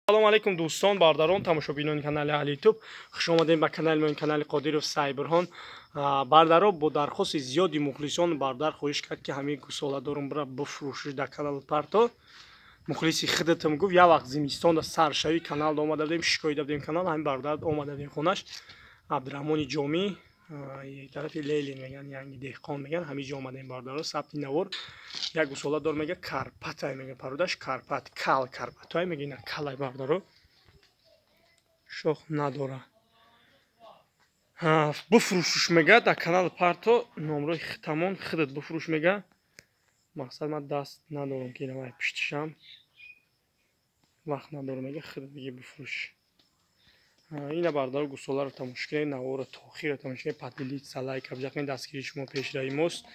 Салом алейкум, дӯстон, бародарон, тамошобинони канали Аҳли Ютуб. Хуш омадем ба канали мо, канали Қодиров Сайбурҳон. Бародаро, бо дархости зиёди мухлисон, бародар хоҳиш кард, ки ҳамин гусола дорум, бира бифурӯшиш, дар канал парто. Мухлиси худатам гуфт, як вақт зимистонда саршавӣ канал омада будем, шикоида будем канал, ҳамин бародар омада будем хонаш. Абдураҳмони Ҷомӣ, тарафи Лелин меган, янги деҳқон меган, ҳамин ҷо омадем, бародаро, сабти навор. Як гусола дор, мега, карпатай мега, пародаш карпат, кал карпатай мега, ина калай, бародаро, шох надора. Бифурӯшуш, мега, дар канал парто, номрои хитамон, худат бифурӯш, мега. Мақсад, ман даст надорам, ки инавай пиштишам вақт надорам, мега, худат биги бифурӯш. Ина, бародаро, гусоларо тамошо кунед, наворо то охира тамошо кунед, поделиться, лайк абҷақин. Дастгирии шумо пешравии мост.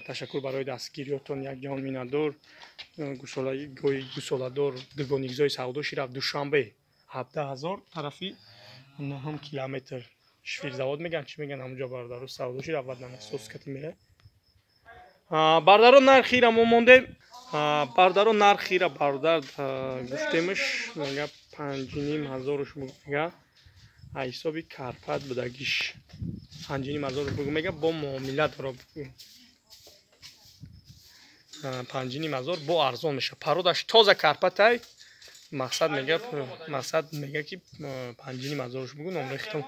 Ташаккур барои дастгириётон, як ҷаҳон миннатдор. Гусолагои гусоладор дугонигзои савдоши рафт Душанбе, 17 000, тарафи нӯҳум километр, швирзавод меган, чӣ меган, ҳамунҷо, бародаро, савдоши рафт. Насос кати мерай, бародаро. Нархира мо мондем, бародаро, нархира бародар гуфтемш, мега, 5,5 ҳазоруш, мега, ҳисоби карпат будагиш 5,5 ҳазор, мега, бо муомила дора, 5,5 ҳазор бо арзон мешавад. Пародаш тоза карпатай. Мақсад, мега, мақсад, мега, ки 5,5 ҳазоруш бугу. Номраи хитом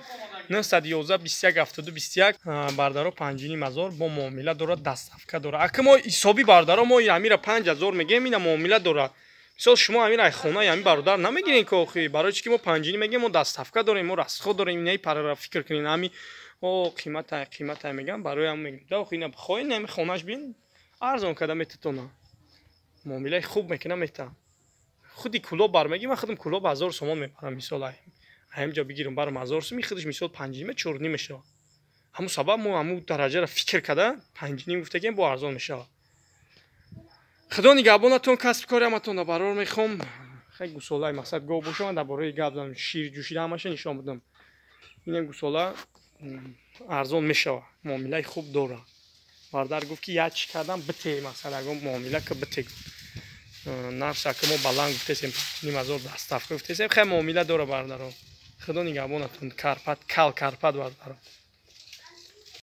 911 21 72 21. Бардаро, 5,5 ҳазор бо муомила дорад, доставка дорад. Ака, мо ҳисоби, бардаро, мо амира 5000 мегем, ина муомила дорад. Мисол, шумо амир ай хонаи ами бародар намегирен, ки охи, барои чи ки мо панҷиним мегем, мо доставка дорем, мо расход дорем. Инаи парара фикр кунен, ами о қиматай, қиматай мегам, барои ам мегем да. Охи, ина хоҳен, ами хонаш бин, арзон карда метатона, муомилаи хуб мекуна, мета. Худи Кулоб бармеги, ман худам Кулоб 1000 сомон мебарам. Мисол, ҳамҷо бигирам, барам 1000 суми, худаш, мисол, панҷнима, чорним мешавад. Ҳамун сабаб мо ҳамун дараҷаро фикр карда 5,5 гуфтагем, бо арзон мешавад. Худо нигаҳбонатон, касби кори ҳаматон барор мехоҳам. Хеле гусолаи, мақсад, гов боша, ман дар бораи гап занам, шир ҷӯшида, ҳамаша нишон будам. Инам гусола арзон мешавад, муомилаи хуб дорад. Бародар гуфт, ки як чӣ кардам бите, мақсад, ягон муомила ка бите. Нархша ки мо баланд гуфтесем, 5,5 ҳазор, доставка гуфтесем, хеле муомила дора, бародаро. Худо нигаҳбонатон. Карпат, кал карпат, бародаро.